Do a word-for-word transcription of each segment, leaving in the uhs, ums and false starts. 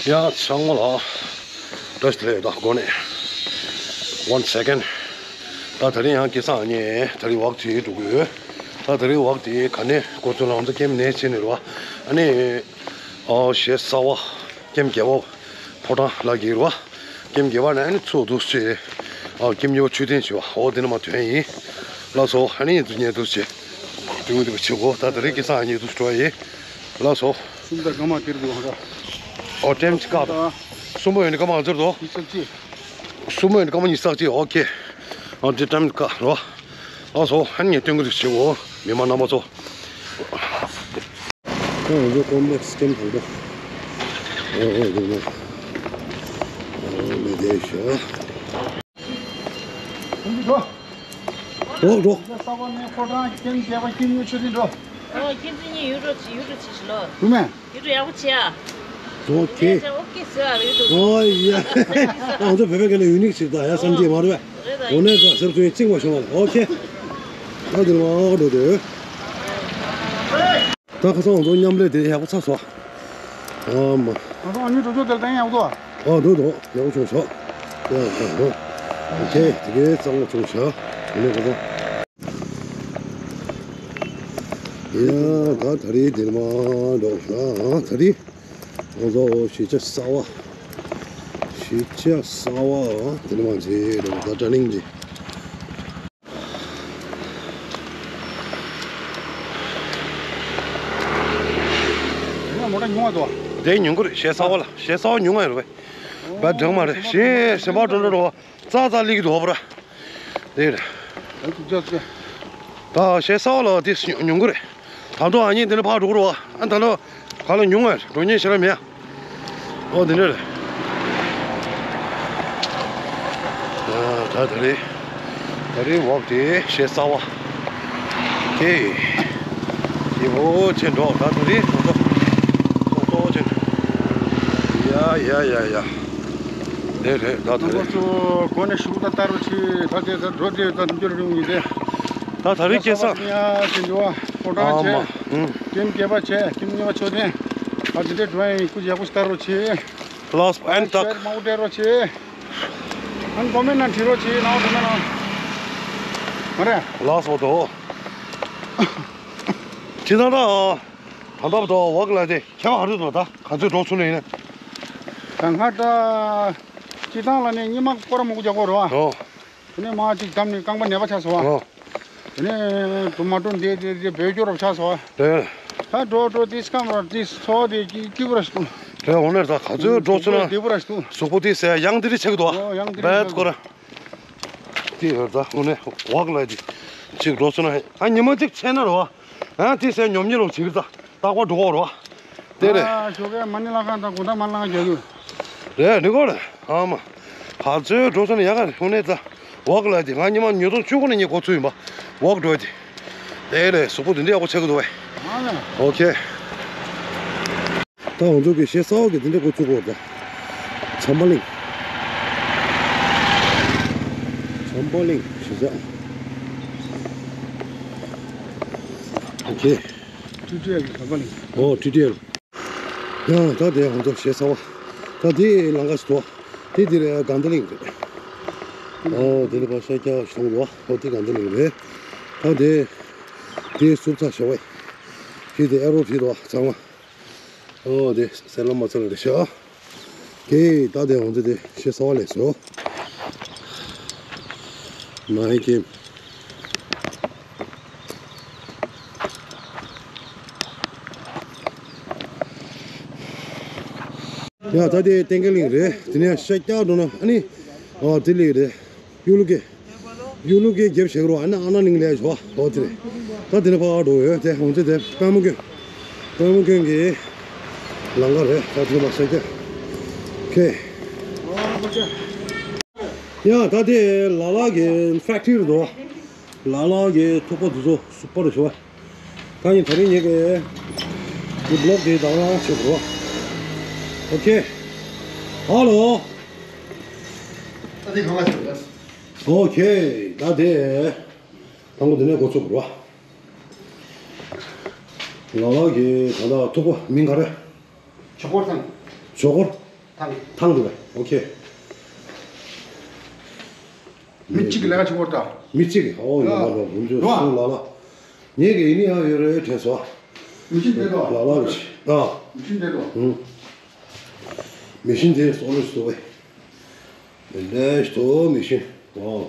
ཡ་ཚང་མ་ལ་བཀྲ་ཤིས་བདེ་ལེགས། ད་འགོ་ནས་one second། ད་དེ་རིང་ཡང་སྐལ་བཟང་ངས་དེ་རིང་ཝོག་དེ་འགྲོ་གི་ཡོད། ད་དེ་རིང་ཝོག་དེ་ག་ནས་འགོ་ཚུགས་ལ་ང་ཚོ་ཀེམ་ནས་ཕྱིན་ནས་རེད་བ། ཨ་ནི་ཨོ་གཞིས་རྩ་བ་ཀེམ་བརྒྱད་པ་ཕོ་བྲང་ལ་གི་རེད་བ། ཀེམ་བརྒྱད་པ་ནས་ཨ་ནི་ཚུར་འདུག་སེ་ཨོ་ཀེམ་གཉིས་པ་མཆོད་རྟེན་བྱེད་བ། ཨོ་དེ་ནས་མར་ཐོན་ཡིན། ལགས་སོ། ཨ་ནི་ཡིན་དུས་ཉལ་འདུག་སེ་འདུག་འདུག་བྱེད་དགོས། ད་དེ་རིང་སྐལ་བཟང་ཉལ་འདུག་སེ་འགྲོ་ཡིན། ལགས་སོ། སུམ་རྟགས་སྐར་མ་དེར་འདུག་ཧ་ར། ཨོ་ཀྲེམ་ཅིག་བཀག་དང་། སུམ་པ་ཡོད་ནི་སྐར་མ་ག་ཚོད་འདུག་སུམ་པ་ཡོད་ནི་སྐར་མ་ཉི་ཤུ་རྩ་གཅིག་ཨོ་ཁེ། ཨོ་དེ་ཀྲེམ་ཅིག་བཀག་རོ། ཨོ་སོ་ཧན་ངས་སྟོན་གི་འདུག་བྱེད་འོ་མི་མང་རྣམ་པ་ཚོ། ཨོ་ང་ཚོ་ཀོམ་པེལེགས་ཀྲེམ་དང་པོ། ཨོ་ཨོ་འདུག་ན། ཨོ་མི་བདེ་ཤག་འགྲོ། འགྲོ་འགྲོ། ས་གོ་ནས་ཕོ་བྲང་ཀེམ་བརྒྱད་པ་ཀེམ་གཉིས་མཆོད་རྟེན་འགྲོ། ཨོ་ཁྱེད་ཚོ་གཉིས་ཡུ་རོ་ཡུ་རོ་བྱེད་ཤི་ལོ། བུ་མེ། ཡུ་རོ་ཡག་པོ་བྱེད་ཨ། ཨོ་ཁེ། ཨོ་ཁེ་ཟེར་ཨ་ཡུ་རོ། ཨོ་ཡ། ང་ཚོ་བོད་པའི་སྐད་ལ་ཡུ་ནིག་ཞིག་དང་ཡ་བསམ་གྱིས་མ་རེད་པས། འོ་ནས་ད་ཟེར་ཚུལ་གཅིག་མ་བྱུང་བ་ལ་ཨོ་ཁེ། ད་འདིར་མ་འགྲོ་དུས། ད་ཁ་སང་ང་ཚོ་མཉམ་ལས་དེ་ཡག་པོ་ཚར་སོང་། ཨ་མ། ང་ཚོ་ཨ་ནི་འགྲོ་ཆོག་དེར་ད་ཡག་པོ་འདུག་ཨ། ཨ་འགྲོ་འགྲོ་ཡག་པོ་བྱུང་ཤག་ཡག་པོ་བྱུང་། ཨོ་ཁེ་དེ་གའི་གཙང་མ་བྱུང་ཤག་ཡིན་ནའི་ཁ་སང་། ཡ་ད་ད་རེས་དེར་མ་འགྲོ་ཤག་ད་རེས་ང་ཚོ་གཞིས་ཆགས་གསར་པ། གཞིས་ཆགས་གསར་པ་དེར་མ་མཇལ་འགྲོ། ད་ཊར་ནིང་དེ། མོ་ཊ་ཉུང་བ་འདུག་དེ་ཉུང་གི་རེད། གཞིས་གསར་པ་ལ། གཞིས་གསར་པ་ཉུང་བ་རེད་པས། བས་འགྲིག་མ་རེད། གཞིས་ཟིན་པ་འགྲོ་འགྲོ་རོ། ཙག་ཙག་སླེབས་ཀྱི་འདུག་བ་པ་ར། དེ་རེད། ད་གཞིས་གསར་པ་ལ་དེ་ཉུང་གི་རེད། ད་དུང་ཨ་ནི་འདི་ལ་ཕར་འགྲོ་གི་རེད་བ། ཨ་ད་ལོ་ག་ལ་ཉུང་བས་འགྲོ་མཁན་ཞེ་དྲག་མེད། ཨོ་འདི་འདྲ་རེད། ད་ད་རེས་ད་རེས་ཝོག་དེ་གཞིས་གསར་པ་དེ་ཡིན་པོ་ཆེ་འགྲོ། ད་ད་རེས་ཐོག་ཐོག་ཐོག་ཐོག་ཆེ་འགྲོ། ཡ་ཡ་ཡ་ཡ། དེ་རེད་ད་ད་རེད། ང་ཚོ་སྒོ་ནས་ཞུགས་ད་ལྟ་རུ་ཆེ་ད་དེ་ད་འགྲོ་དེ་ད་འགྱུར་རིང་ཡིན་དེ། ད་ད་རེས་སྐལ་བཟང་ཡ་དེ་འགྲོ་བ་ཕོ་བྲང་ཨ་མ་བྱས། ཨུམ། ཀེམ་བརྒྱད་པ་བྱས། ཀེམ་གཉིས་པ་མཆོད་རྟེན། ད་དེ་འདྲའི་འགྲོ་ཡིན། སྐུ་ཡག་པོ་ཞིག་ལྟ་རོགས་བྱེད། ལགས་ཨན་ཏག་ཤེར་མང་པོ་སྤྲད་རོགས་བྱེད། ཨན་ཀོ་མེན་ནང་བྲིས་རོགས་བྱེད། ནང་ཀོ་མེན་ནང་། མ་རེད། ལགས་འོ་དོ། ཁྱེད་རང་ད་ད་ལྟ་བར་དུ་ཝོག་ལ་དེ་ཁྱད་པར་ག་རེ་འདུག་ད་ག་ཚོད་འགྲོ་ཚུལ་ནས་ཡིན་ན། ད་སྔར་ད་སྤྱིར་བཏང་ལ་ནས་སྙེ་མ་སྐོར་མང་པོ་རྒྱག་དགོས་རེད་བ། ཨོ། དེ་ནས་མ་གཅིག་བསྡམས་ནས་རྐང་པ་ནད་པ་ཆགས་སོང་བ། ཨོ། དེ་ནས་དུ་མ་འགྲོ་འདི་འདི་འདི་བོད་སྐྱོར་རབ་ཆགས་སོང་བ། རེད། ད་འགྲོ་འགྲོ་དེ་སྐམ་ར་དེ་ཚོ་དེ་སྐྱིད་སྐྱིད་པོ་ར་ཞིག་འདུག་རེད། འོ་ནས་ད་ག་ཚོད་འགྲོ་ཚུལ་ན་བདེ་པོ་ར་ཞིག་འདུག་གཟུགས་པོ་དེ་ཟས་ཡང་དེ་རིགས་ཆགས་འདུག་ཨོ་ཡང་དེ་རིགས་བད་ཆགས་སྐོར་ར། དེ་ཡོད་ད་དངོས་གནས་ཝོག་ལ་དེ་གཅིག་འགྲོ་ཚུལ་ན་ཨ་ཉི་མ་གཅིག་ཆད་ན་རོ། ཨ་དེ་ཟས་ཉོབ་ཉེ་རོགས་བྱེད་ཀྱི་ད། རྟག་པར་འགྲོ་གི་རེད་བ། དེ་རེད། ཨ་ཞོགས་ཀས་མ་ཎི་བསླབ་ཁང་དང་དགོང་དག་མ་ཎི་བསླབ་ཁང་རྒྱག་གི། རེད་འགྲིག་གོ་རེད། ཨ་མ། ག་ཚོད་འགྲོ་སོང་ན་ཡག་ག་རེད། ཧུ་ནེ་ཙ། ཝོག་ལ་དེ་ང་ཉི་མ་ཉིས་སྟོང་བཅུ་དགུ་ནས་ངས་འགོ་ཚུགས་ཡིན་པ། ཝོག་འགྲོ་དེ། དེ་རེད། གཟུགས་པོ་དེ་འདྲ་ཡག་པོ་ཆགས་ཀྱི་འདུག་བས། ཨ་ལ། ཨོ་ཁེ། ད་ང་ཚོ་གི་གཞིས་གསར་པ་གི་དེ་འདྲ་འགོ་ཚུགས་གོ་རེད་ད། བྱམས་པ་གླིང་། བྱམས་པ་གླིང་གཞིས་ཆགས། ཨོ་ཁེ། ཊི་ཊི་ཨེལ་གི་བྱམས་པ་གླིང་། ཨོ་ཊི་ཊི་ཨེལ། ཡང་ད་དེ་ང་ཚོ་གཞིས་གསར་པ། ད་དེ་ལམ་ཁ་ཞིག་འདུག་དེ་དེ་རེད། དགའ་ལྡན་གླིང་རེད། ཨོ་དེ་ནི་ཕར་ཤར་རྒྱག་ཞིག་འདུག་ཨོ་དེ་དགའ་ལྡན་གླིང་རེད། ད་དེ་དེ་སུབ་ཚ་ཞོག་པ། དེ་དེ་ཨེ་རོ་བྲིས་འདུག་ཚང་མ། ཨོ་དེ་སེ་ལ་མ་ཚ་རེད་ཤག་གེ་ད་དེ་ང་ཚོ་དེ་གཞིས་གསར་པ་ལས་སོ། ནའི་ཀེམ། ཡ་ད་དེ་བསྟན་རྒྱས་གླིང་རེད། དེ་ནས་ཤར་རྒྱག་འགྲོ་ན་ཨ་ནི། ཨ་དེ་ལི་རེད། གཡུ་ལུ་ཀེ། གཡུ་ལུ་ཀེ་རྒྱབ་བྱེད་རོགས་ཨ་ནི་ཨ་ན་ནིང་ལས་ཞོ་ཨོ་དེ་རེད། ད་དེ་ནས་ཕར་འགྲོ་ཡོད་དེ་འོང་ཚེ་དེ་པད་མ་དགོན། པད་མ་དགོན་གྱི་ལམ་ཁ་རེད། ད་དེ་ནས་མར་ཤར་རྒྱག་ཁེ། ཡ་ད་དེ་ལ་ལ་གི་ཕེག་ཊི་རི་འདུག་ལ་ལ་གི་ཐུག་པ་དེ་ཚོ་སུ་པར་ཞོ། ད་ཡིན་ད་རིང་ངེད་ཀྱི་འདི་བི་ལོག་དེ་དང་བླངས་བྱེད་དགོས། ཨོ་ཁེ། ཧ་ལོ། ད་དེ་གང་ལ་བྱེད་དགོས། ཨོ་ཁེ། ད་དེ་དང་པོ་འདི་ནས་འགོ་ཚུགས་དགོས། ལ་ལ་གི་ད་ལྟ་ཐུག་པ་མིང་ག་རེ། ཆོས་འཁོར་དང་། ཆོས་འཁོར། ཐང་འདུག་པས། ཨོ་ཁེ། མི་གཅིག་གིས་ལས་ཀ་བྱེད་དགོས་རེད་ད། མི་གཅིག་གིས། ཨོ་ཡ། ཡིན་པ་འགྲོ། ཡིན་རྒྱུ་རེད་པ། སོང་ལ་ལ། ངེད་ཀྱི་ཡིན་ནི་ཡང་ཡོད་རེད་དྲན་སོང་། མི་ཤིན་དེ་དོ། ལ་ལ་རེད། ཨ། མི་ཤིན་དེ་དོ། ཧུམ། མི་ཤིན་དེ་སོ་ལོ་སོ་བས། ལས་ལས་ཏོ་མི་ཤིན། ཨོ།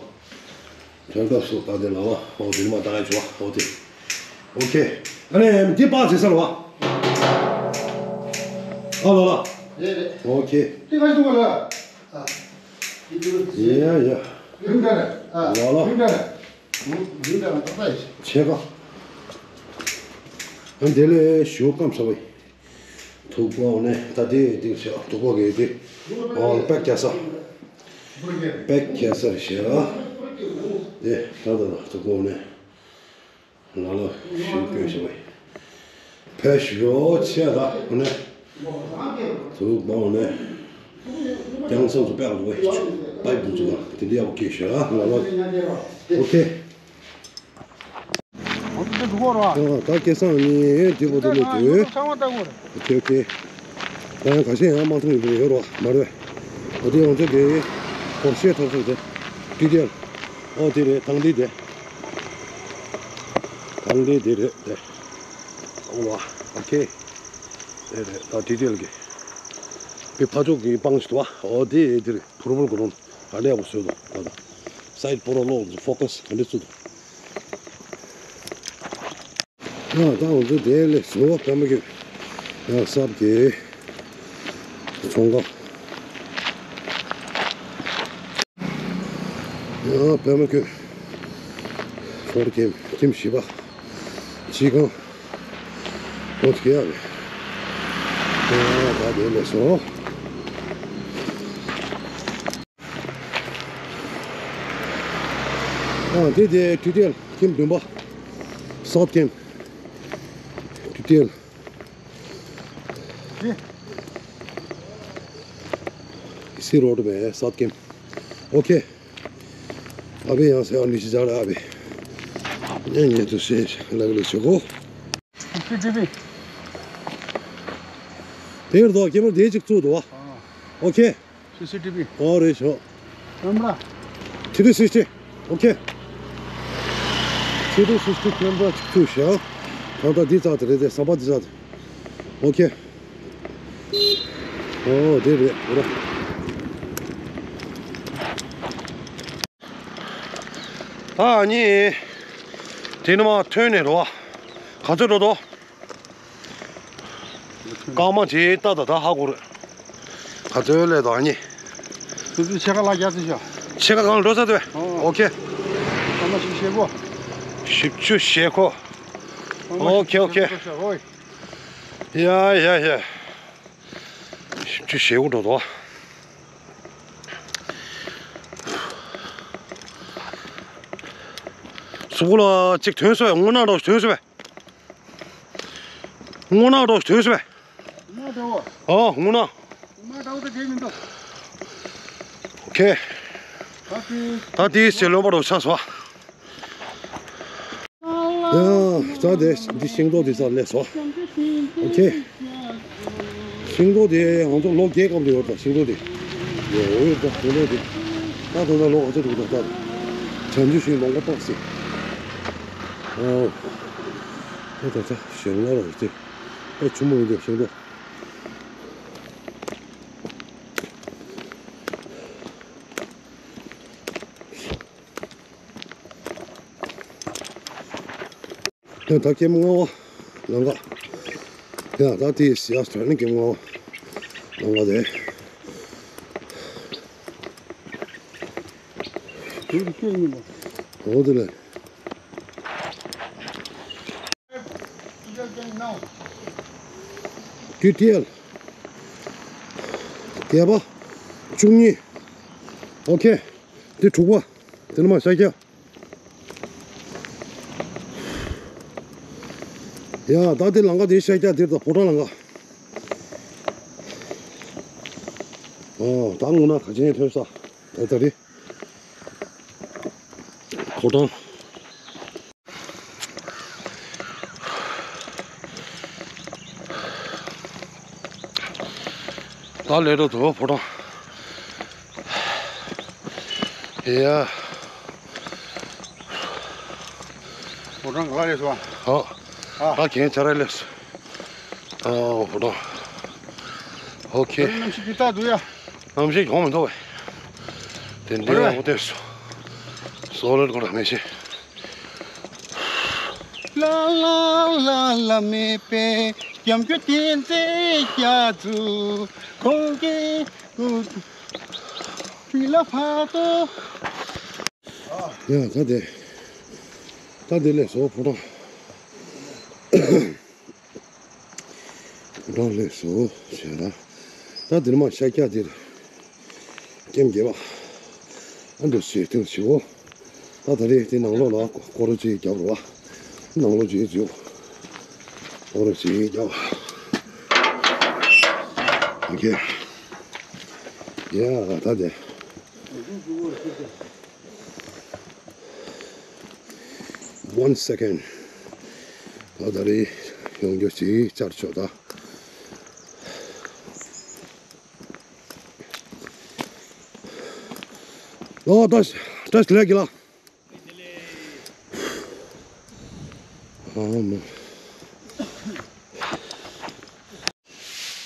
དོན་དག་སོ་ད་དེ་ལ་བ། ཨོ་དེ་མ་ད་ཡ་ཆོ་བ། ཨོ་དེ། ཨོ་ཁེ། ཨ་ནི་འདི་པ་ཟེར་ས་ལ་བ། ཨ་ལ་ལ། རེད་རེད། ཨོ་ཁེ། དེ་ག་ཞིག་འདུག་ག་ལ། ཨ། ཡ་ཡ། ཡུན་ག་རེད། ཨ། ལ་ལ། ཡུན་ག་རེད། ཡུན་ག་རེད། ད་ད་ཡིན། ཆེ་ག། ཨ་འདི་ལས་ཞོ་སྐམ་ས་བས། ཐུག་པ་འོ་ནས་ད་དེ་དེ་བྱ། ཐུག་པ་གི་དེ། ཨོ་པེག་རྒྱག་ས། པེག་རྒྱག་ས་བྱ། དེ་ད་ད་ད་ཐུག་པ་འོ་ནས། ལ་ལ་ཞུ་དགོས་བྱ་བས། ཕེ་ཞོ་ཆེ་ད་འོ་ནས། ཐུག་པ་འོ་ནས། རྒྱང་སང་སུ་པེག་འདུག་པས། པེག་འདུག་ཚུགས་དེ་འདི་ཡག་པོ་སྐྱེས་བྱ། ལ་ལ། ཨོ་ཁེ། འདི་འགྲོ་གོ་ར། ཨ། ད་སྐལ་བཟང་ནི་དེ་པོ་དེ་མི་འདུག་ཨོ་ཁེ་ཨོ་ཁེ། ད་ཡང་ཁ་ཤས་ཡང་མ་མཐོང་ཡོད་རེད་བ། མ་རེད། ཨ་དེ་ཡོང་ཚད་དེ་གོ་ཤེས་ཐོབ་ཚད་དེ་ཏི་ཏིལ། ཨོ་དེ་རེད། ཐང་དེ་དེ། ཐང་དེ་དེ་རེད་དེ། ཨོ་བ། ཨོ་ཁེ། དེ་རེད། ད་ཏི་ཏིལ་གི་པི་ཕ་ཅོག་གི་པང་ཞིག་འདུག་བ། ཨོ་དེ་དེ་རེད། ཕུར་བུར་གོ་རོང་། ཨ་ལས་ཡག་པོ་བཟོས་འདུག་ད་ད་སའིད་པོ་རོ་ལོག་ཕོ་ཀ་སི་ག་འདྲ་བཙུགས་འདུག་ཨ་ད་འོ་ཚོ་དེ་ལས་བཟོ་བ་པད་མ་ཁྱོད། ཡང་སབ་ཀྱི་ཚོང་ཁང་། ཡང་པད་མ་ཁྱོད། ཕོར་ཁྱིམ་ཁྱིམ་བཞི་པ། སྤྱི་ཁང་། འོ་ཚོ་ཡག་རེད། ཡང་ད་དེ་ལས་བཟོ། ཨ་དེ་དེ་ཏི་ཏིལ་ཁྱིམ་བདུན་པ། སའུཐ་ཁྱིམ། ཏི་ཏིལ། སི་རོ་ཌི་མེ་སའུཐ་ཁྱིམ། ཨོ་ཁེ། ཨ་བེ་ཡང་སེ་ཨ་ནི་ཤི་ཛ་ལ་ཨ་བེ། ཉན་ཉན་དུ་སེ་ལ་ག་ལ་ཆོ་གོ། སི་སི་ཊི་བི། དེར་དོ་ཀེ་མ་ར་དེ་ཅིག་བཙུགས་འདུག་བ། ཨོ་ཁེ། སི་སི་ཊི་བི། ཨོ་རེད་ཤོ། ཀེ་མ་ར། ཐི་རི་སིག་སི་ཊི། ཨོ་ཁེ། ཐི་རི་སིག་སི་ཊི་ཀེ་མ་ར་ཅིག་བཙུགས་ཤག་ད་ལྟ་འདི་རྩ་དེ་རེད་དེ། ཟམ་པ་འདི་རྩ་དེ། ཨོ་ཁེ། ཨོ་དེ་རེད་འོ་ར། ཨ་ནི། དེ་ནི་མ་ཐོན་ནས་རོ། ག་ཚོད་འགྲོ་དོ། རྐང་མ་ཇེ་ལྟ་ད་ད་ཧ་གོ་རེད། ག་ཚོད་ལས་དང་ནི། སུ་ཚོད་ཕྱེད་ཀ་ལ་རྒྱག་ཚུལ་ཤོག་ཕྱེད་ཀ་གང་འགྲོ་ས་དེ། ཨོ། ཨོ་ཁེ། རྐང་མ་བཞི་བཅུ་ཞེ་དགུ། བཞི་བཅུ་ཞེ་དགུ། ཨོ་ཁེ་ཨོ་ཁེ། ཨོ་ཡ་ཡ་ཡ། བཞི་བཅུ་ཞེ་དགུ་འགྲོ་དོ། གཟུགས་པོ་ལ་གཅིག་ཐོན་སོང་བས། སྔོ་ནག་འདྲ་བོ་ཞིག་ཐོན་སོང་བས། སྔོ་ནག་འདྲ་བོ་ཞིག་ཐོན་སོང་བས། སྔོ་ནག་འདྲ་བོ། ཨོ་སྔོ་ནག་སྔོ་ནག་འདྲ་བོ་དེ་དེ་མི་འདུག་ཨོ་ཁེ། ད་དེ། ད་དེའི་ཞེ་ལོན་པ་འདྲ་བོ་ཆགས་སོང་བ། ཡ། ད་དེ་འདི་ཤིང་ཏོག་འདི་ཚར་སླེབས་སོང་། ཨོ་ཁེ། ཤིང་ཏོག་དེ་ང་ཚོ་ལོ་བརྒྱད་སྐབས་ལ་ཡོད་ད། ཤིང་ཏོག་དེ། ཡོད་ཡོད་ད། ཤིང་ཏོག་དེ། ད་ད་ད་ལོ་ག་ཚོད་འདུག་ད་ད། བྱང་ཆུབ་ཤིང་ལོ་མགོ་ཏོག་ཙེ། ཨོ། ད་ད་ད་ཞེ་ལོ་ར་དེ། ད་ཆུ་མོ་ཡོད་དེ་ཤིང་ཏོག་ཡང་ད་ཀེམ་ལྔ་པ་ལམ་ཁ། ཡང་ད་དེ་ཡ་སི་ཊར་ནི་ཀེམ་ལྔ་པ་ལམ་ཁ་དེ། དེ་རུ་སྐྱེས་ཡིན་པ། འོ་དེ་ལས། ཀི་ཊི་ཨེལ། བརྒྱད་པ། བཅུ་གཉིས། ཨོ་ཁེ། དེ་དྲུག་པ། དེ་ནས་མར་ཤར་རྒྱག་ཡ། ད་དེ་ལམ་ཁ་དེ་ཤར་རྒྱག་དེར་ད་ཕོ་བྲང་ལམ་ཁ། ཨོ། ད་སྔོན་ན་ག་ཅན་ཐོན་ས། ད་ད་རེད། ཕོ་བྲང་། ད་ལས་འགྲོ་དུ་ཕོ་བྲང་། ཡ། ཕོ་བྲང་ག་རེ་སོང་། ཨོ། ཨ། ད་གན་ཆ་ར་ལེགས། ཨོ་ཕོ་བྲང་། ཨོ་ཁེ། གནམ་གཤིས་ཇི་ལྟར་འདུག་ཡ། གནམ་གཤིས་གྱོང་མི་འདུག་བས། དེ་འདྲའི་ཡག་པོ་བལྟས་སོང་། སོ་ལར་གོ་ར་མེ་ཤེ། ལ་ལ་ལ་ལ་མེད་པའི་སྐྱབས་མགོན་བསྟན་འཛིན་རྒྱ་མཚོ་ཁོང་གི་སྐུ་ཁྲུས་ལ་ཕར་ཏོ། ཡ་ད་དེ། ད་དེ་ལས་སོ་ཕོ་བྲང་། ཕོ་བྲང་ལས་སོ་ཞེས་ལ། ད་དེར་མ་ཤཱཀྱ་དེར། ཀེམ་བརྒྱད་པ། ཨ་འདུ་བྱེད་ཐེངས་བྱེད་འོ། ད་ད་རེས་དེ་ནང་ལོགས་ལ་སྐོར་ར་ཅིག་རྒྱབ་རོགས། ནང་ལོགས་ཅིག་འཛུལ། སྐོར་ར་ཅིག་རྒྱབ། ཨོ་ཁེ། ཡ་ད་དེ། One second. ད་ད་རེས་ཡོང་རྒྱུ་ཅིག་བཅར་ཆོག་ད། ཨོ་ད་ད་ལས་ཀྱི་ལ། ཨ་མ།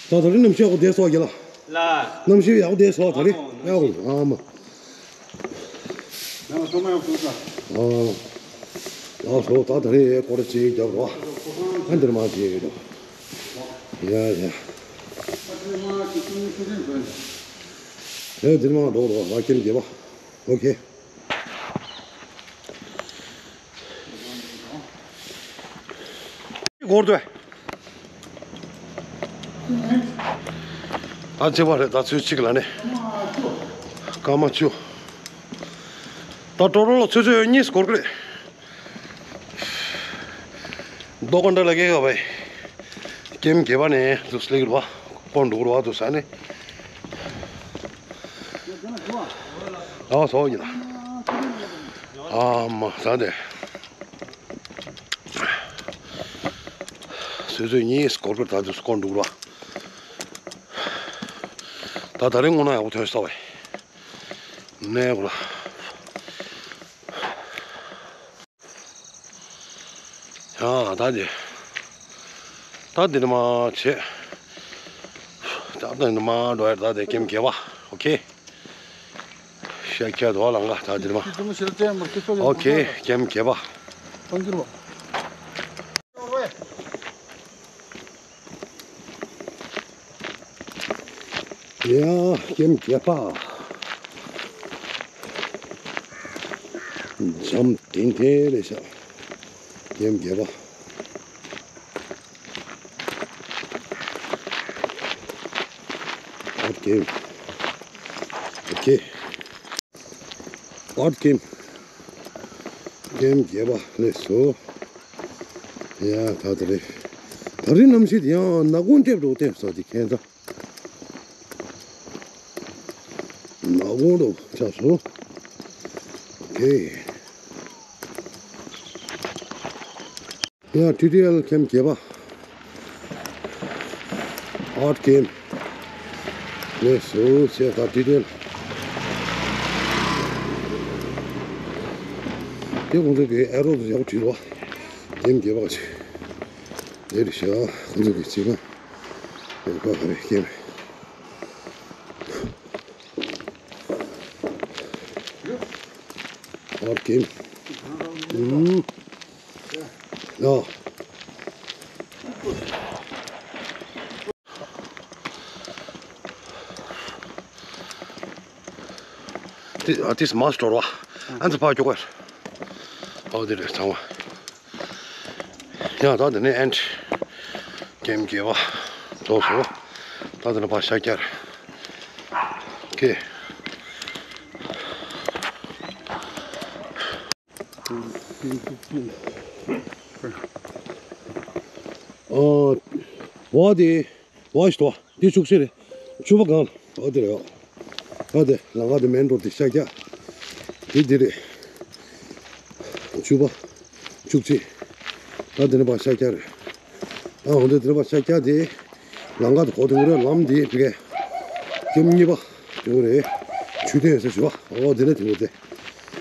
ད་ད་རིང་གནམ་གཤིས་ཡག་པོ་བསྡད་སོང་རྒན་ལགས། ལགས། གནམ་གཤིས་ཡག་པོ་བསྡད་སོང་ད་རིང་། ཨ་མ། ཡག་པོ། ཨ་མ། ཡང་ཚང་མ་ཡག་པོ་འདུག་ཨ། ལགས་སོ། ད་ད་རིང་སྐོར་ར་ཅིག་རྒྱབ་རོགས། ཨ་འདིར་མ་ཅིག་རོགས། ཡ་ཡ། ཨ་འདིར་མ་འགྲོ་རོགས། ཨ་ཀེམ་བརྒྱད་པ། ཨོ་ཁེ། སྐོར་དུ། ད་ཅི་བ་རེད། ད་ཚོད་གཅིག་ལ་ནི། སྐར་མ་བཅུ། ད་ཀྲོ་རོ་ལ་ཚོད་ཚོད་གཉིས་སྐོར་གི་རེད། རྡོ་ཀ་འདྲ་ལ་སྐད་ག་བའི། ཀེམ་བརྒྱད་པ་ནས་དུ་སླེབས་རུ་བ། ཀོང་འགྲོ་རུ་བ་དུ་ས་ནི། ཨ་སོ་ཡིན་ལ། ཨ་མ་ས་དེ། སོ་སོ་གཉིས་སྐོར་སྐོར་ད་དུ་སྐོར་འགྲོ་རུ་བ། ད་ད་རིང་ངོ་ན་ཡག་པོ་ཐོན་ས་བས། ནས་གོ་ལ། ཡ་ད་དེ། ད་དེ་ནི་མ་བྱེད། ད་དེ་ནི་མ་འགྲོ་ཡ། ད་དེ་ཀེམ་བརྒྱད་པ། ཨོ་ཁེ། ཤཱཀྱ་དོ་ལང་ག་ད་དེ་ནི་མ། ཨོ་ཁེ། ཀེམ་བརྒྱད་པ། ཡ། ཀེམ་བརྒྱད་པ། འཇམ་ཏན་ཏན་རེད་ཤག་ཀེམ་བརྒྱད་པ། ཨོ་ཀེམ། ཨོ་ཁེ། ཨོ་ཀེམ། ཀེམ་བརྒྱད་པ་ལས་སོ། ཡ་ད་ད་རེད། ད་རེས་གནམ་གཤིས་དེ་ཡང་ནག་ཁུང་ཐེབས་འགྲོ་ཐེབས་སོ་དེ་ཁྱད་མཚར། ནག་ཁུང་དུ་ཆགས་སོང་། ཨོ་ཁེ། ཡ་ཊི་ཊི་ཨེལ་ཀེམ་བརྒྱད་པ། ཨོ་ཀེམ། ལས་སོ་ཞེས་ད་ཊི་ཊི་ཨེལ། དེ་ཁོང་ཚོ་གི་ཨེ་རོ་དུ་ཡག་བྲིས་རོགས། ཀེམ་བརྒྱད་པ་ཞིག་དེ་རེད་ཤག་ཁོང་ཚོ་གི་བྱེད་ཀ་ཡག་པ་རེད་ཀེམ། ཨོ་ཀེམ། ཨུམ། ཡ། ཏི་ཨ་ཏིས་མ་སྟོར་བ། ཨན་ཚ་ཕ་ཀྱོག་གར། ཨོ་དེ་རེད་ཚང་མ། ཡང་ད་དེ་ནས་ཨན་ཀེམ་བརྒྱད་པ་རྫོགས་སོང་། ད་དེ་ནས་ཕར་ཤཱཀྱ་རེད། ཀེ། ཨོ། བ་དེ། བ་ཞིག་དོ། འདི་ཕྱུགས་ཤིག་རེད། ཕྱུ་པ་གང་། ཨོ་དེ་རེད། ཨོ་དེ་ལང་ཀ་དེ་མེན་རོ་དེ་ཤཱཀྱ། དེ་འདི་རེད། ཕྱུ་པ། ཕྱུགས་ཅིག་ད་དེ་ནས་ཕར་ཤཱཀྱ་རེད། ད་འོ་དེ་དེ་ནས་ཕར་ཤཱཀྱ་དེ། ལང་ཀ་དེ་གོ་དེ་ངུ་རེད་ལམ་དེ་ཕི་གེ། ཀེམ་གཉིས་པ་དེ་རེད། ཆུ་ཐོན་ཡོད་ས་ཞུ་བ། ཨོ་དེ་ནས་དེ་རེད་དེ།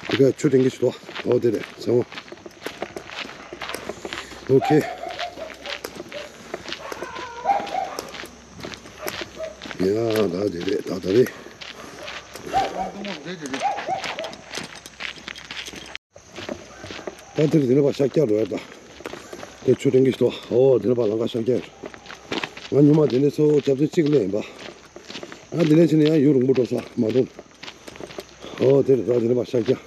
དེ་ག་ཆུ་ཐོན་གྱི་ཞུ་དོ། ཨོ་དེ་རེད་ཚང་མ། ཨོ་ཁེ། ཡ་ད་དེ་རེད་ད་ད་རེད། ད་དེར་དེ་ནས་ཕར་ཤར་རྒྱག་འགྲོ་ཡ་ད། དེ་ཆུ་ཐོན་གྱི་ཞུ་དོ། ཨོ་དེ་ནས་ཕར་ལམ་ཁ་ཤར་རྒྱག་ང་ཉི་མ་དེ་ནས་ཚོ་རྒྱབ་ཚོད་གཅིག་ལས་ཡིན་པ། ང་དེ་ནས་ཕྱིན་ན་ཡང་ཡུན་རིང་པོ་འགྲོ་ས་མ་འདུག་ཨོ་དེ་རེད་ད། དེ་ནས་ཕར་ཤར་རྒྱག་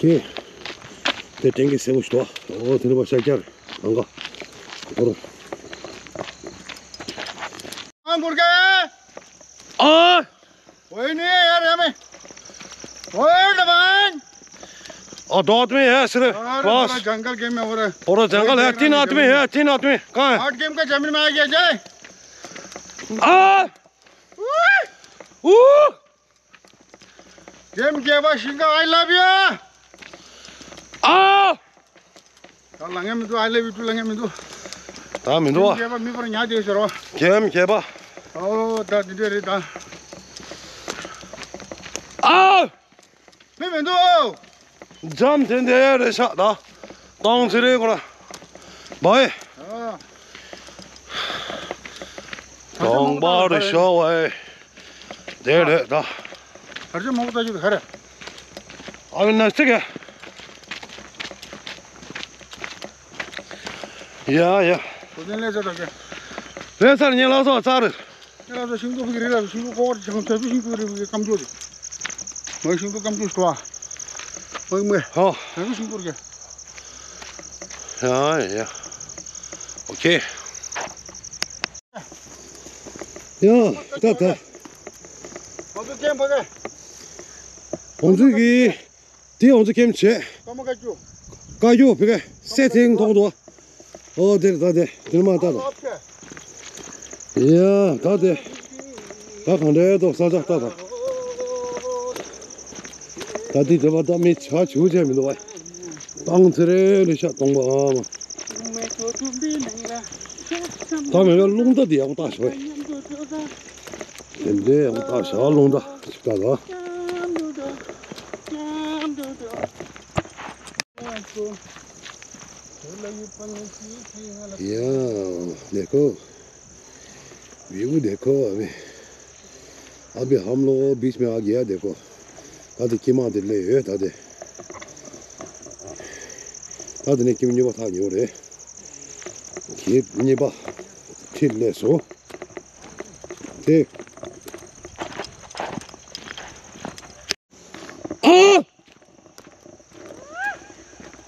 ཀེ། དེ་ཐེངས་ཀྱི་སེ་བོ་ཞུ་དོ། ཨོ་དེ་ནས་ཕར་ཤར་རྒྱག་ལམ་ཁ། ཨོ་རོ། ཨ་འགུར་གེ། ཨ། ཝེ་ནི་ཡ་ར་མེ། ཝེ་ད་བན། ཨ་ད་ཨ་ཏི་མེ་ཡ་སི་རེ། अरे बस। बड़ा जंगल गेम है वो रे। और जंगल है, तीन आदमी है, तीन आदमी। कहाँ है? आठ गेम का जमीन में आ गया जय। आ। ऊ। गेम के बाद सिंगा I love you। Uh. ད་ལ་ངེ་མི་འདུག I love you too ལ་ངེ་མི་འདུག་ད་མི་འདུག་བ། མཁས་པ་མི་པར་ཉག་བསྡད་ཟེར་བ། མཁས་མཁས་པ། ཨོ་ད་འདི་འདྲ་རེད་ད། ཨ། མི་མི་འདུག་འཇམ་དེ་འདྲ་རེད་ཤག་ད། ཏང་ཚེ་རིང་ཁོ་ན། བའི། ཨ། གྲོང་པ་རེད་ཤག་བའི། དེ་རེད་ད། གར་ཆེན་མང་པོ་ལྟ་རྒྱུ་ག་རེ། ཨ་ནི་ན་སྟེ་ག་ཡ་ཡ། གོ་དོན་ལས་ཚ་དང་ག་ལས་ཚར་ཉེ་ལགས་སོ་ཚར། ཉེ་ལགས་སོ་ཤིང་ཏོག་ཕིག་རི་ལ་ཤིང་ཏོག་ཀོ་བར་ཅང་ཐོད་པའི་ཤིང་ཏོག་རི་བའི་སྐམ་ཅོ་རེད། མོའི་ཤིང་ཏོག་སྐམ་ཅོ་ཞུ་བ། མོའི་མོའི། ཧོ། ད་གི་ཤིང་ཏོག་རེད། ཡ་ཡ། ཨོ་ཁེ། ཡ། ད་ད། ང་ཚོ་ཀེམ་ཕ་གི། ང་ཚོ་གི། དེ་ང་ཚོ་ཀེམ་བྱས། ཀ་མ་ཀ་ཅུ། ཀ་ཅུ་བི་ཀ་སེ་ཐིང་ཐོག་ཏུ། ཨོ་དེར་ད་དེ་དེར་མ་ད་ད། ཡ་ད་དེ། ད་གང་འདྲ་ཡོད་དོ་ས་ཆ་ལྟ་ད། ད་དེ་དེ་བ་ད་མི་ཆ་ཆུ་ཆ་མི་འདུག་བ། ཏང་ཚེ་རེ་རེ་ཤ་གཏོང་བ་ཨ་མ། ད་མེད་པ་རླུང་རྟ་དེ་ཡག་པོ་བཏགས་ཤོག་ཨེ། དེ་འདྲའི་ཡག་པོ་བཏགས་ཤག་རླུང་རྟ་ཅིག་ལྟ་ད། ཡ། देखो। व्यू देखो अभी। अभी हम लोग बीच में आ गया देखो। ད་དེ་ཀི་མ་དེ་ལས་ཡོད་ད་དེ། ད་དེ་ནས་ཀི་མ་གཉིས་པ་ཐག་ཉེ་བོ་རེད། ཀི་མ་གཉིས་པ་ཁྲིད་ལས་སོ། དེ། ཨ།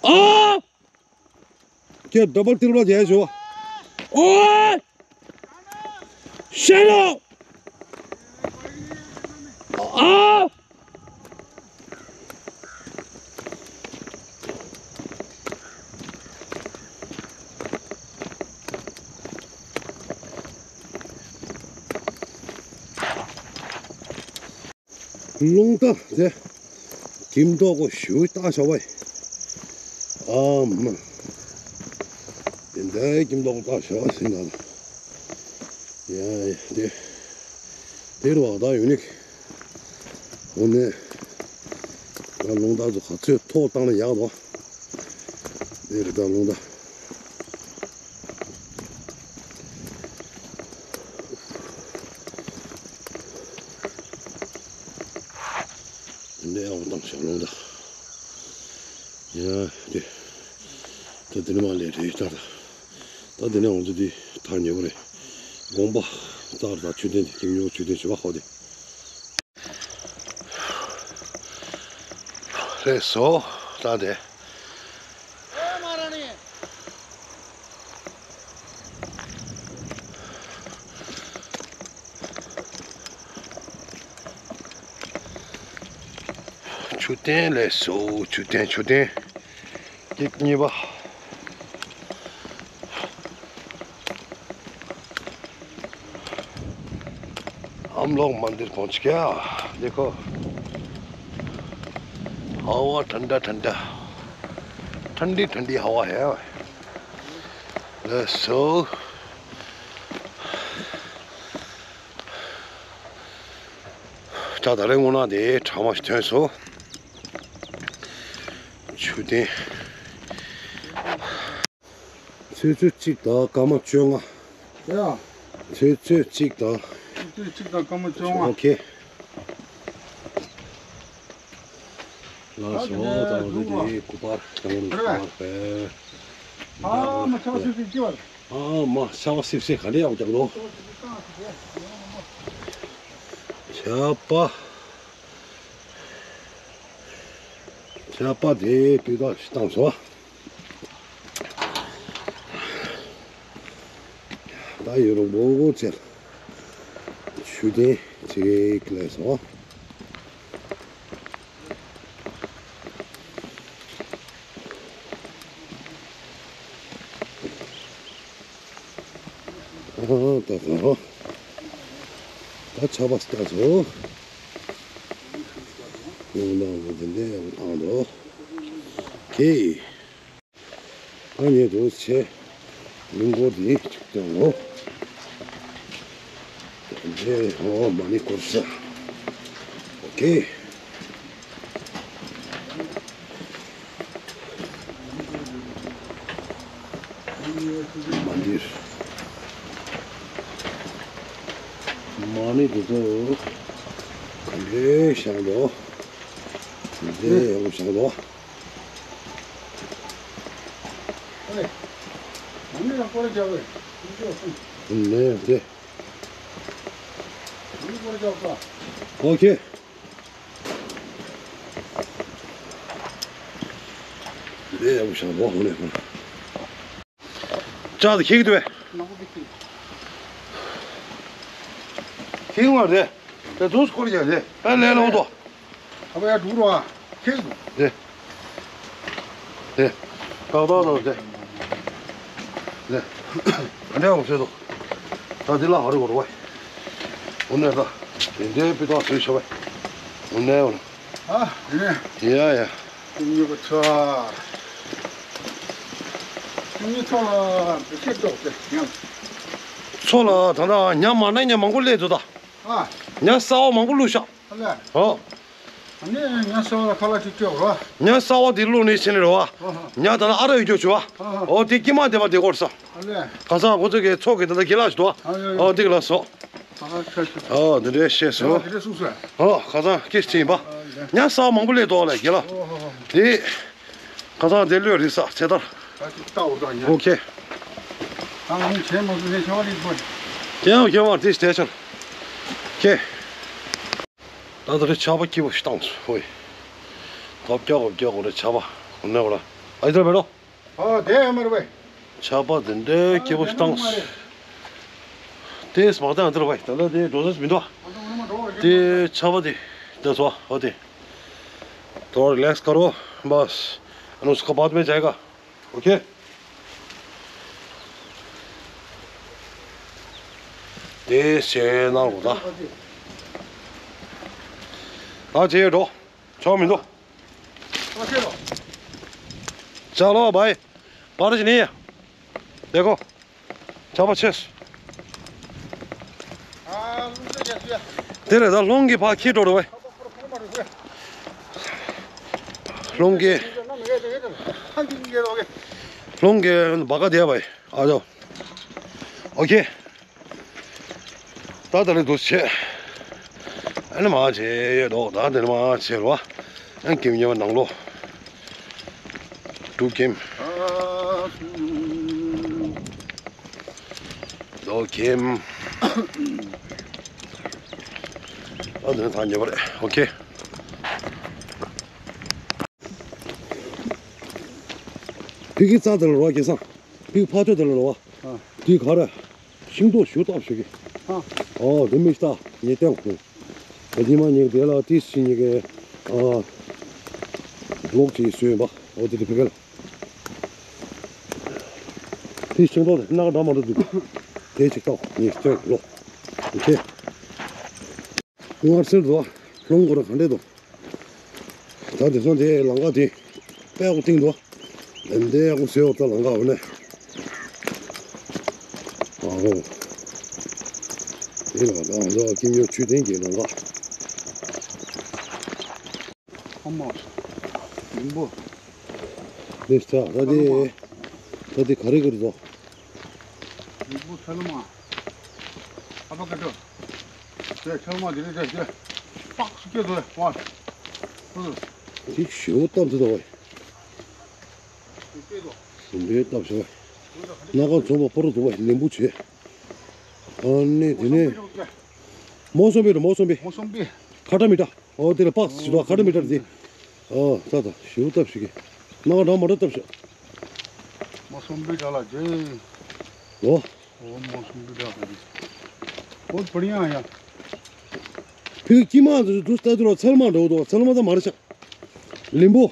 ཨ། ཁྱེད་ཌབ་བལ་ཏི་རུ་ལ་རྒྱལ་ཞུ། ཨོ། ཤེ་ལོ། ཨ། རླུང་རྟ་དེ་ཁྱིམ་ཐོག་གོ་ཞུ་ལྟ་ཞོག་པ། ཨ་མ། དེ་འདྲའི་ཁྱིམ་ཐོག་ལྟ་ཞོག་ཟིན་ན། ཡ་ཡ་དེ་དེ་རུ་བ་ད་ཡོད་ནི། འོ་ནས་ང་རླུང་རྟ་ཚོ་ག་ཚོད་ཐོག་བཏང་ན་ཡག་དོ། དེ་རུ་ད་རླུང་རྟ། འདི་ཡང་བཏང་ཞག་ལོང་ད། ཡ་དེ། ད་དེ་ནས་མ་ལས་རེད་ད་ད། ད་དེ་ནས་འོང་ཚུལ་དེ་ཐག་ཉེ་པོ་རེད། དགོན་པ་རྩར་ད་མཆོད་རྟེན་དེ་ཀེམ་ཉོ་མཆོད་རྟེན་བྱེད་པ་ཧོ་དེ། རེད་སོ་ད་དེ། མཆོད་རྟེན་ལས་སོ་མཆོད་རྟེན་མཆོད་རྟེན། གཅིག་གཉིས་པ། हम लोग मंदिर पहुंच गया। देखो, हवा ठंडा ठंडा, ठंडी ठंडी हवा है। Let's go। ད་ད་རེས་སྔོན་ན་དེ་གྲང་མོ་ཞིག་ཐོན་སོང་། མཆོད་རྟེན། ཚོད་ཚོད་གཅིག་དང་སྐར་མ་བཅོ་ལྔ། ཡ། ཚོད་ཚོད་གཅིག་དང་། ཚོད་ཚོད་གཅིག་དང་སྐར་མ་བཅོ་ལྔ། ཨོ་ཁེ། ལགས་སོ། ད་འོ་དེ་དེ་སྐུ་པར་དང་སྐུ་པར་པས། ཨ་མ་ཆ་སི་སི་ཅི་བ། ཨ་མ་ཆ་སི་སི་ག་འདྲ་ཡག་རྒྱག་ལོ། ཆ་པ། ཆ་པ་དེ་སྤུས་དག་ཞིག་བཏང་སོང་། ད་ཡོད་རུང་མོ་ཚེ་ལ་མཆོད་རྟེན་ཅིག་ལས་སོང་། ཨ་ད་ད་ད་ཆ་པ་སྟ་སོང་། ཁོང་ནང་ལ་དེ་འདྲ་ཡང་བཏང་འདུག་ཁེ། ཨ་ནི་འདུག་ཆེ། ལུང་སྐོར་འདི་གཅིག་ཀྱང་ངོ་། འདི་ཧོ་མ་ཎི་སྐོར་ས། ཨོ་ཁེ། མ་ཎི། མ་ཎི་འདི་ཚོ་ག་འདྲའི་བཞག་འདུག་འདི་ཡག་པོ་བཞག་འདུག་ནས་དེ། ཨོ་ཁེ། དེ་ཡག་པོ་བཞག་འདུག་ཧོ་ནས། ཅག་ཏུ་ཁེག་ཏུ་བས། ཁེག་མ་རེད། དེ་དུས་སྐོར་རྒྱག་རེད། ཨ་ལས་ལོག་ཏོ། ཨ་བ་ཡ་འགྲུག་རོ་ཨ། ཁེག་ཏུ། དེ། དེ། ཀག་ཏོག་ཏོ་དེ། དེ། ཨ་འདྲ་འོ་ཤེས་ཏོ། ད་དེ་ལ་ཧ་རི་གོ་རོ་བས། འོ་ནས་ད། དེ་འདྲའི་པི་ཏོག་སུས་ཤོ་བས། འོ་ནས་འོ་ན། ཨ། དེ་ནས། ཡ་ཡ། ཀུན་ཉོ་གི་ཚ། ཀུན་ཉོ་ཚ་ལ་བི་ཁེ་ཏོག་ཏེ་ཉམས། ཚོ་ལ་ད་ལྟ་ཉ་མ་ན་ཉ་མང་པོ་སླེབས་འདུག་ད། ཨ། ཉ་གསར་བ་མང་པོ་བླུགས་ཤག་ཨ་ལས། ཨོ། ཨ་ནི་ཉ་གསར་བ་ལ་ཁ་ལག་ཅིག་སྤྲད་རོགས། ཉ་གསར་བ་དེ་བླུགས་ནས་ཕྱིན་ནས་རོ། ཨ་ཧ། ཉ་ད་ལ་ཨ་ར་ཡོད་རྒྱུ་བྱུ་བ། ཨ་ཧ། ཨོ་དེ་སྐྱེས་མ་བསྡད་པ་དེ་སྐོར་ས། ཨ་ལས། ཁ་སང་ཁོ་ཚོ་གི་ཚོགས་ཀྱི་ད་ལྟ་དགེ་ལགས་ཤིག་འདུག་ཨ་ཡོ་ཡོ། ཨོ་དེ་གི་ལ་སོ། ཨ་ཁ་ཤོ། ཨོ་དེ་འདྲའི་བཤད་སོ། དེ་འདྲའི་གསུངས་སོ། ཨོ་ཁ་སང་སྐད་ཆ་ཡིན་པ། ཨ་ཡོ། ཉ་གསར་བ་མང་པོ་སླེབས་འདུག་ལ་དགེ་ལགས། ཨོ་ཧོ་ཧོ། དེ། ཁ་སང་དེ་ལོས་རིག་ས་ཚེ་ཐར། ད་ཅིག་ལྟ་འོ་ད་ཉ། ཨོ་ཁེ། ད་ང་ནི་བྱས་མ་སོང་ནས་ཤ་བ་ལི་ཕོ། ཀྱང་ཀྱང་བར་དེ་སྟེ་ཆར། ཁེ། ད་ད་རེ་ཆར་པ་སྐྱིད་པོ་ཞིག་བཏང་སོང་ཧོས། ཐོབ་རྒྱག་འོ་རྒྱག་འོ་རེ་ཆར་པ་འོ་ནས་འོ་ར། ཨ་ཡི་ད་ར་མེ་རོ། ཨ་དེ་ཡང་མ་རེད་པས། ཆར་པ་དེ་འདྲའི་སྐྱིད་པོ་ཞིག་བཏང་སོང་། དེ་སྨག་དང་འདིར་བས་ད་ལྟ་དེ་འགྲོ་ས་མི་འདུག་དེ་ཆར་པ་དེ་དེ་ཚོ་ཨོ་དེ། तो रिलैक्स करो बस। अनु उसका बाद में जाएगा। ओके। དེ་བྱས་ན་འོ་ད། ཨ་ཅེ་འགྲོ། ཆོག་མི་འདུག चलो भाई। बारिश नहीं है। देखो। ཆར་པ་ཆེ། དེ་རེད་ད་རླུང་གིས་ཕར་འཁྱེར་འགྲོ་རེད་བས། རླུང་གིས། རླུང་གིས་བ་ག་བསྡད་བས། ཨ་ཇོ། ཨོ་ཁེ། ད་ད་རེ་འདུག་བྱས། ཨ་ནི་མ་བྱས་ཡོད་འདུག་ད་དེ་ནི་མ་བྱས་རོ། ཨ་ཀེམ་ཉེ་བ་ནང་ལོ། འབྲུག་ཀེམ། འབྲུག་ཀེམ། ཨ་དེ་ནི་ད་ཉེ་བ་རེད། ཨོ་ཁེ། ཕི་གི་རྩ་དེ་ལ་རོ་སྐལ་བཟང་། ཕི་གི་ཕ་ཐོད་དེ་ལ་རོ་བ། ཨ། དེ་ག་རེ། ཤིང་ཏོག་ཞུ་སྟབས་ཞུ་གི། ཨ། ཨོ་དེ་མི་ཤ་ཉེ་བསྟན་ཁོང་། ད་ཉི་མ་ཉེ་དེ་ལ་ཏིས་ཤི་ཉེ་གི། ཨ། ལོག་ཅིག་སུ་ཡིན་པ། ཨོ་དེ་དེ་ཕི་གི་ལ། དེ་ཤིང་ཏོག་དེ་སྣ་ཁ་འདྲ་མ་འདྲ་འདུག་དེ་ཅིག་ལྟོགས་ཉེ་བསྟན་ལོ། ཨོ་ཁེ། སྔར་སེར་དུ་ལྷུང་གོ་ར་ག་འདྲས་དུ། ད་དེ་སོང་དེ་ལང་ཀ་དེ་དཔེ་འོ་ཏིང་དུ། ལན་དེ་ཡག་པོ་ཟེར་འོ་ད་ལང་ཀ་འོ་ནས། ཨ་ཧོ། དེ་ལ་ད་ང་ཚོ་ཀིམ་ཡོ་ཆུ་ལྡན་གྱི་ལང་ཀ། ཨ་མ། ལིང་བུ། དེ་ས་ད་དེ། ད་དེ་ག་རེ་ག་རེ་འདུག་ལིང་བུ་ཚ་ལུ་མ། ཨ་ཕ་ཀ་ཏོ། དེ་ཚ་ལུ་མ་དེ་རེད་དེ་དེ། པགས་སུ་སྐྱེས་འདུག་པ། ཧུ། དེ་ཞེ་པོ་སྟབས་བདེ་འདུག་པ། ཞེ་པོ་སྟབས་བདེ་པ། སྣ་ཁ་འཛོམས་པ་པོ་རུ་འདུག་པ། ལིང་བུ་བྱས། ཨ་ནི་དེ་ནས། མོ་སོམ་པི་རེད། མོ་སོམ་པི། མོ་སོམ་པི། ཁ་ཏ་མི་ཏ། ཨོ་དེ་ལ་པགས་ཞིག་འདུག་ཁ་ཏ་མི་ཏ་རེད་དེ། ཨོ་ད་ད་ཞེ་པོ་སྟབས་ཞིག་གི། སྣ་ཁ་འདྲ་མ་འདྲ་སྟབས་ཤག་མོ་སོམ་པི་ཏ་ལ་ཇེ། ཨོ། ཨོ་མོ་སོམ་པི་ཏ་ག་རེ། ཨོ་པ་ནི་ཡ་ཡ། ཕི་གི་ཀྱི་མ་འདུག་འདུག་ལྟ་དུས་ལ་ཚལ་མ་འགྲོ་འདུག་ཚལ་མ་ད་མ་རེད་ཤག་ལིང་བུ།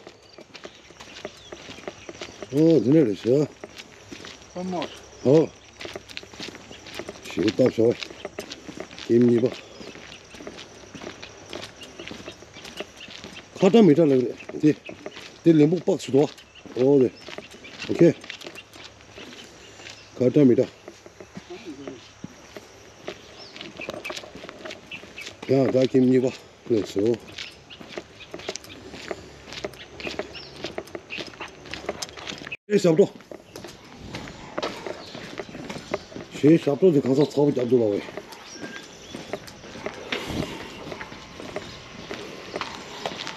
ཨོ་དེ་ནས་རེད་ཤག་ཨོ་མོ། ཨོ། ཞེ་པོ་སྟབས་ཤག་པ། ཀེམ་གཉིས་པ། ཁ་ཏ་མི་ཏ་ལབ་རེད་དེ། དེ་ལིང་བུ་པགས་ཞིག་འདུག་ཨོ་དེ། ཨོ་ཁེ། ཁ་ཏ་མི་ཏ། ཡང་ད་ཀེམ་གཉིས་པ་ལེགས་སོ། ཨེ་ཞབས་བྲོ། ཞེས་ཞབས་བྲོ་དེ་གང་ཟག་ཚ་པོ་རྒྱབ་འདུག་ལ་བས།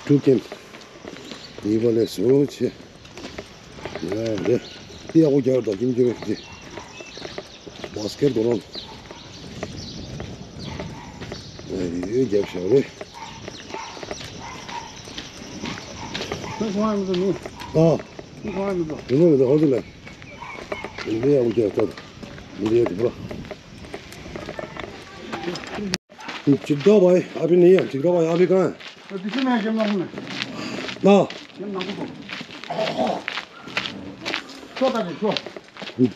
ཀྲུ་ཀེམ། གཉིས་པ་ལེགས་སོ་ཆེ། ཡ་རེད། དེ་ཡག་པོ་རྒྱག་དང་ཀེམ་ཀེམ་དེ། བ་སི་ཀེ་ཊི་དོ་རང་། ཨེ་རེད་རྒྱབ་ཤག་རེད། ཁོང་ཁོང་ཨ་མི་འདུག་ནི། ཨ། ཁོང་ཁོང་ཨ་མི་འདུག་མི་འདུག་མི་འདུག་ཧོ་དེ་ལ། མི་འདུག་ཡག་པོ་རྒྱག་ད། མི་འདུག་ཡག་དེ་པོ། ཅིག་འདྲ་བ་ཨ་ཕི་ནི་ཡང་ཅིག་འདྲ་བ་ཨ་ཕི་གང་། དེ་ཤི་ན་ཞེམ་ནག་མོ་ནི། ན། ཞེམ་ནག་མོ་དང་། ཤོ་ད་ནི་ཤོ།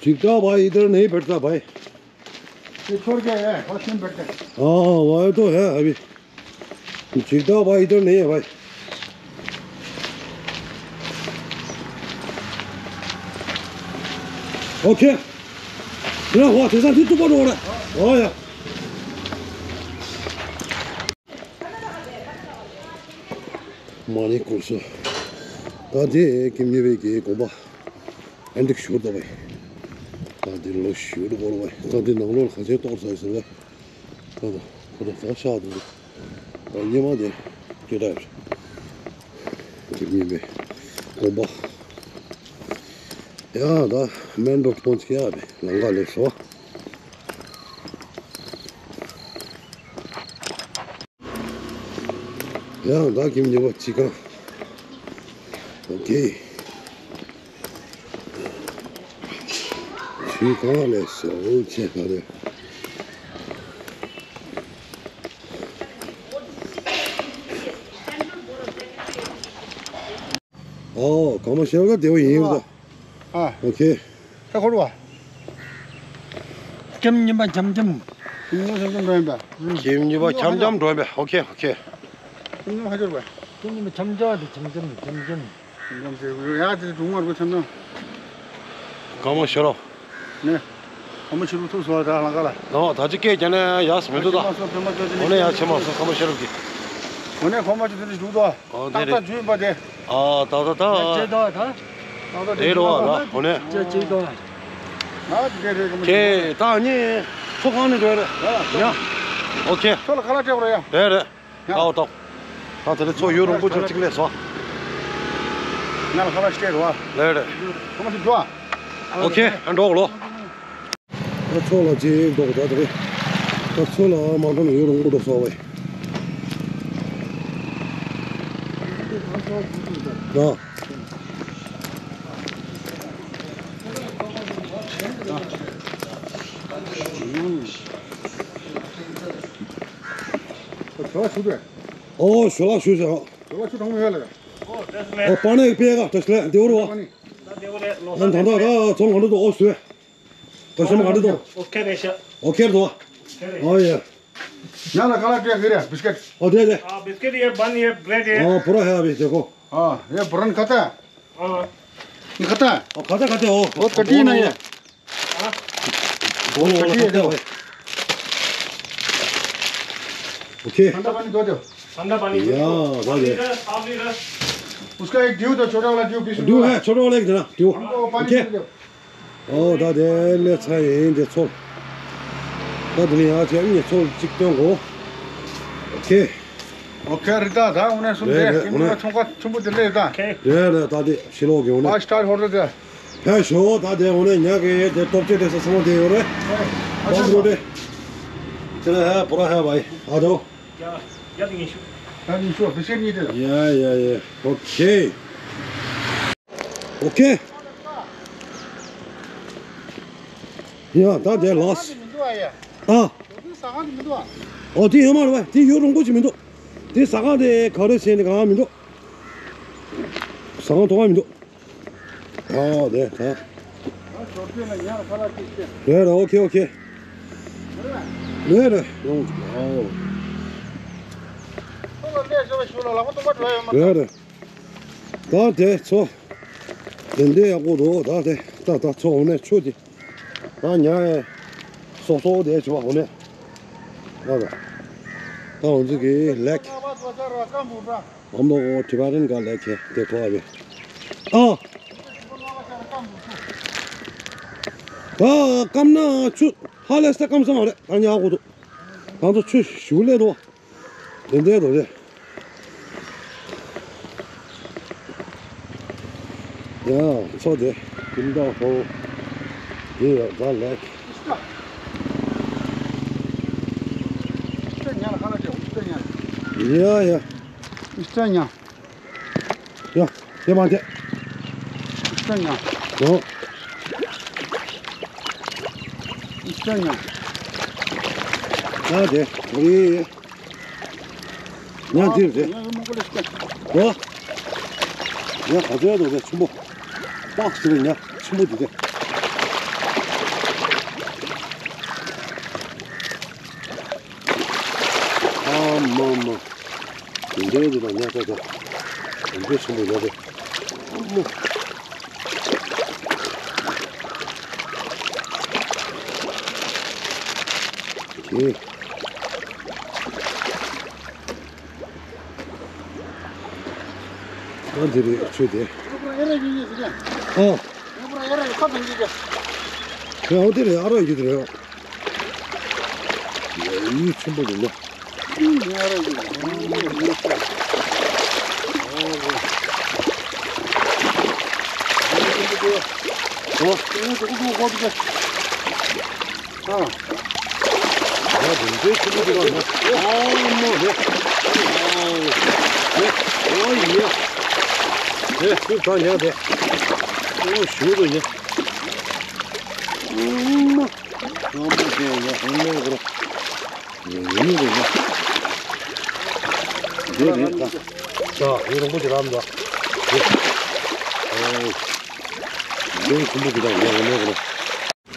ཅིག་འདྲ་བ་ཨི་དར་ནི་བེར་ད་བ། ये छोड़ के है, बहुत दिन बैठते हैं। हाँ, वह तो है अभी। चिकटा भाई इधर नहीं है भाई। OK। 然后我身上就这么多了。哦呀。མ་ཎི་སྐོར་སོ། ད་དེ་ཀེམ་གཉིས་པའི་གི་དགོན་པ། ཨ་འདྲ་ཞུ་ད་བས། ད་འདི་ལོ་ཞུ་ད་གོ་ལ་བས། ད་འདི་ནང་ལོགས་ལ་ག་ཚད་གཏོར་ས་ཡོད་ཟེར་བས། ད་ད་ཁོ་ད་ད་ཤག་འདུག་ད་སྙེ་མ་དེ་སྐྱེ་ད་ཡོད། ཀེམ་གཉིས་པའི་དགོན་པ། ཡ་ད་མེན་རོ་ཌི་ཕོན་ཅིག་ཡ་བས་ལམ་ཁ་ལེགས་སོ། ཡང་ད་ཀེམ་གཉིས་པ་ཅི་གང་། ཨོ་ཁེ། ཅི་གང་ལས་སོ་ཆེ་ག་རེ། ཨོ་གང་མ་ཤེས་པ་བདེ་བ་ཡིན་ཡོད་ད། ཨ། ཨོ་ཁེ། ད་འཁོར་བ། ཀེམ་གཉིས་པ་འཆམ་འཆམ། ཀེམ་གཉིས་པ་འཆམ་འཆམ་འགྲོ་ཡིན་པས། ཨོ་ཁེ་ཨོ་ཁེ། ཀེམ་གཉིས་པ་ཧ་ཅོར་བ། ཀེམ་གཉིས་པ་འཆམ་འཆམ་དེ་འཆམ་འཆམ་འཆམ་འཆམ། འཆམ་འཆམ་དེ་ཡ་དེ་གྲུང་བར་གོ་འཆམ་འཆམ། གང་མ་ཤོར་རོ། ནས། ཨ་མ་ཕྱི་རུ་ཐུག་སོང་ད་ལང་ཀ་ལ། ནོ་ད་ཅི་སྐད་རྒྱག་ན་ཡག་སི་མི་འདུག་ད། འོ་ནས་ཡག་ཆེ་མ་སོང་ཁ་མ་ཤེས་རབ་ཀྱི། འོ་ནས་ཁོ་མ་ཅི་དེ་འདྲ་བཞུགས་དོ། ཨོ་དེ་ཏག་ཏག་རེད། བྱུང་པ་དེ། ཨ་ད་ད་ད། ཅེ་ད་ད། ཏག་ཏག་དེ་རེད་བ་ལ་འོ་ནས། ཅེ་ཅེ་ད། ང་དེ་རེད་ག་མ་ཁྱེད་ད་ནི་ཚོ་གང་ནས་འགྲོ་རེད། ཡ། ཨོ་ཁེ། ཚོ་ལ་ཁ་ལག་སྤྲད་རོགས་ཡ། རེད་རེད། ཡ། ཨའོ་ཏོག་ད་དེ་ལས་ཚོ་ཡུ་རོང་པོ་ཅིག་ཅིག་ལས་སོ། ང་ལ་ཁ་ལག་སྤྲད་རོགས། རེད་རེད། ཁོ་མ་ཅིག་འགྲོ་ཨ། ཨོ་ཁེ། ཨ་འགྲོ་གོ་ལོ། ད་ཚོ་ལ་ཅིག་འགྲོ་གོ་ད་དེ་རེད། ད་ཚོ་ལ་མ་འགྲོ་ན་ཡུ་རོང་པོ་འགྲོ་སོ་བས། ད། ཨོ་ཞོ་ལག་ཞུ་ཟེར། ཞོ་ལག་ཆུ་གྲང་མོ་ཡོད་ལ། ཨོ་པ་ནི་པེ་ག་ཏ་ཤི་ལེ་དེ་བོ་རོ། ཨ་ད་ད་ད་ཚོང་ག་འདྲ་འདུག་ཨོ་ཤུ། ད་ཤམ་ག་འདྲ་འདུག་ཨོ་ཁེ་རེད་ཤག་ཨོ་ཁེ་རེད་འདུག་ཨོ་ཡ། ཡང་ལ་ག་ལ་སྤྲད་གི་རེད་བི་སི་ཀེ་ཊི། ཨོ་དེ་དེ། ཨ་བི་སི་ཀེ་ཊི་ཡ་བན་ཡ་བྷི་རེ་ཌི་ཡ། ཨོ་པུ་ར་ཧ་བི་དེ་ཀོ། ཨ་ཡ་བུ་རན་ཁ་ཏ། ཨ་ཁ་ཏ། ཨོ་ཁ་ཏ་ཁ་ཏ་ཨོ། ཨོ་ཏ་ཏི་ན་ཡ། ཨོ་ཁ་ཏ་ཨོ། ཨོ་ཁེ། ཁ་ཏ་བན་དོ་དོ། ठंडा पानी पियो। या, पानी रहा, साफ नहीं रहा। उसका एक ड्यू दो, छोटा वाला ड्यू, बीस रुपए ड्यू वाला। है, छोटा वाला एक देना, ड्यू। हमको पानी ओके। P low. ओ, दा दे, ले, छा, ये, दे, छो। दा दे, या, छे, ये, छो, चिक, त्यों, गो। ओके। ओके, रिता, दा, उन्हें सुन ले, दे, ले, इनको उन्हें। छुंका, छुंबू दे, ले, दा। ओके। ले, ले, दा दे, शिलो के, उन्हें। पाँच स्टार होटल दे। है, शो, दा दे, उन्हें, न्या के, दे, टॉप चे, दे, से, समझ दे, उन्हें। ए, अच्छा, बंद, उन्हें। चला है, पूरा है, भाई। आ जाओ। क्या, क्या दिन इशू? ད་ནི་ཤོག་ཕི་ཤེར་ཉིད་དེ། ཡ་ཡ་ཡ། ཨོ་ཁེ། ཨོ་ཁེ། ཡ་ད་དེ་ལགས། ཟ་ཁང་དེ་མི་འདུག་ཨ་ཡ། ཨ། ཟ་ཁང་དེ་མི་འདུག་ཨ། ཨོ་དེ་ཡོད་མ་རེད་བ། དེ་ཡོད་རུང་པོ་ཅིག་མི་འདུག་དེ་ཟ་ཁང་དེ་ག་རེ་བྱས་ནས་གང་མི་འདུག་ཟ་ཁང་ཐོག་མ་མི་འདུག་ཨོ་དེ་ད། རེད་རེད། ཨོ་ཁེ་ཨོ་ཁེ། རེད་རེད། ཡོང་། ཨོ། རེད་རེད། ད་དེ་ཚོ། དེ་འདྲའི་ཡག་པོ་འདུག་ད་དེ་ད་ད་ཚོ་འོ་ནས་ཆུ་དེ། ད་ཉ་ཡ། སོག་སོག་དེ་ཆུ་བ་འོ་ནས། ད་ད་ང་ཚོ་གི་ལེག I'm not going to Tibetan guy like here. They call me. ཨ། ད་སྐམ་ན་ཆུ་ཧ་ལས་ས་སྐམ་ས་མ་རེད། ད་ཉ་གོ་འདུག་ང་ཚོ་ཆུ་ཞུ་ལས་འདུག་དེ་འདྲའི་འདུག་རེད། ཡ། མཚོ་དེ། ཀིམ་ཏོ་ཧོ། དེ་ཡོད་ད་ལེགས། ཡ་ཡ། ཡ། དེ་མ་དེ། ཡ། ཡ་དེ། ཨེ། ཉ་འདིར་རེད། ཨོ། ཉ་ག་ཚོད་འདུག་རེད་ཆེན་པོ། པགས་ཟེར་བའི་ཉ་ཆེན་པོ་འདི་རེད། ཨ་མ་མ། དེ་འདྲའི་འདི་དང་ཉ་ད་ད། དེ་འདྲའི་ཆེན་པོ་ཉ་རེད། ཨ་མ། དེ། ཨ་འདི་རེད་ཆུ་དེ། ཨ། ཡང་འདི་རེད། ཨ་རོགས་ཡོད་རེད། ཡ་ཡུལ་ཆེན་པོ་རེད་ལ། ཨ་རོགས་ཡོད་རེད། ཨ། ཡ་དེ་འདྲའི་ཆེན་པོ་འདུག་ཨ། ཨ་མོ་རེད། ཨོ་ཡ། དེ་ཚུར་ད་ཉ་དེ། ཨོ་ཞུ་དུ་ཉ། ཨ་མོ། ཨ་མོ་དེ་ཡ་ཧོན་མེ་གོ། ཡིན་རེད་ན། དེ་རེད་ད། ད་ཡུན་རིང་པོ་ཅིག་ལམ་འགྲོ། དེ། ཨོ། དེ་ཆེན་པོ་ཅིག་ད་ཡ་ཧོན་མེ་གོ།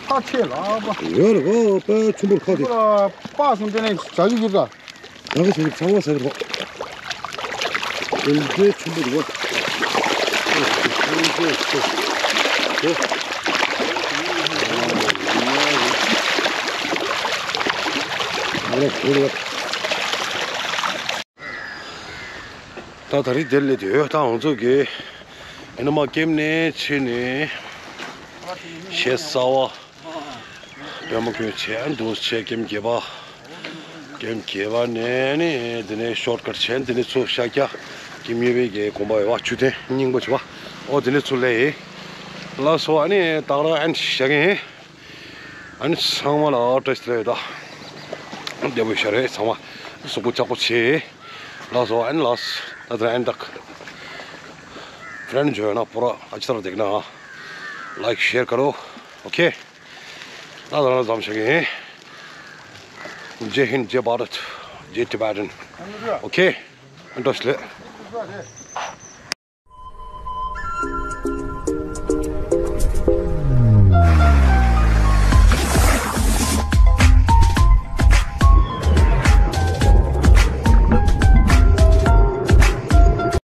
ཁ་ཆེ་ལ་པ། ཡོད་རེད་གོ། དཔེ་ཆུང་པོར་ཁ་དེ། ཁོ་ལ་པ་སུམ་དེ་ནས་བྱ་རྒྱུ་ཡོད་ད། ད་ག་ཟེར་ཚང་མ་ཟེར་རོགས། དེ་འདྲའི་ཆུང་པོ་རེད་བ། ཆུང་ཆུང་ཆུང་ཆུང་། ད་ད་རེས་དེར་སླེབས་དུས་ད་ང་ཚོ་གི་ཨེ་ནི་མ་ཀེམ་ནས་ཕྱིན་ནས་ཞེ་ས་བ། པད་མ་ཀུན་བྱས་འདུག་བྱས་ཀེམ་བརྒྱད་པ། ཀེམ་བརྒྱད་པ་ནས་ནི་དེ་ནས་ཤོར་ཀཊ་བྱས་དེ་ནས་ཚུར་ཤར་རྒྱག་ཀེམ་གཡས་པའི་གི་དགོན་པ་ཡོད་བ་ཆུ་ཐེན་སྙིང་པོ་བྱས་པ། ཨོ་དེ་ནས་ཚུར་སླེབས་ཡིན། ལགས་སོ། ཨ་ནི་ད་ག་རང་ཨན་བཞག་གི་ཡིན། ཨ་ནི་ཚང་མ་ལ་བཀྲ་ཤིས་བདེ་ལེགས། ད་བདེ་པོ་ཡོད་ཤག་རེད། ཚང་མ་གཟུགས་པོ་ལྕགས་པོ་བྱས། ལགས་སོ། ཨ་ནི་ལགས་ད་ད་ཨན་ད་ཕྲེན་ཇོ་ན་པོ་ར་ཨ་ཅི་ཏར་དེག་ན་ལའིཀ་ཤེར་ཀ་རོ། ཨོ་ཁེ། ད་ད་ལ་ཙམ་ཞིག་ཡིན། ཇེ་ཧིན། ཇེ་བྷ་རད། ཇེ་ཊི་བྷེ་ཊན། ཨོ་ཁེ། ཨ་འདྲ་ཞིག་ལས།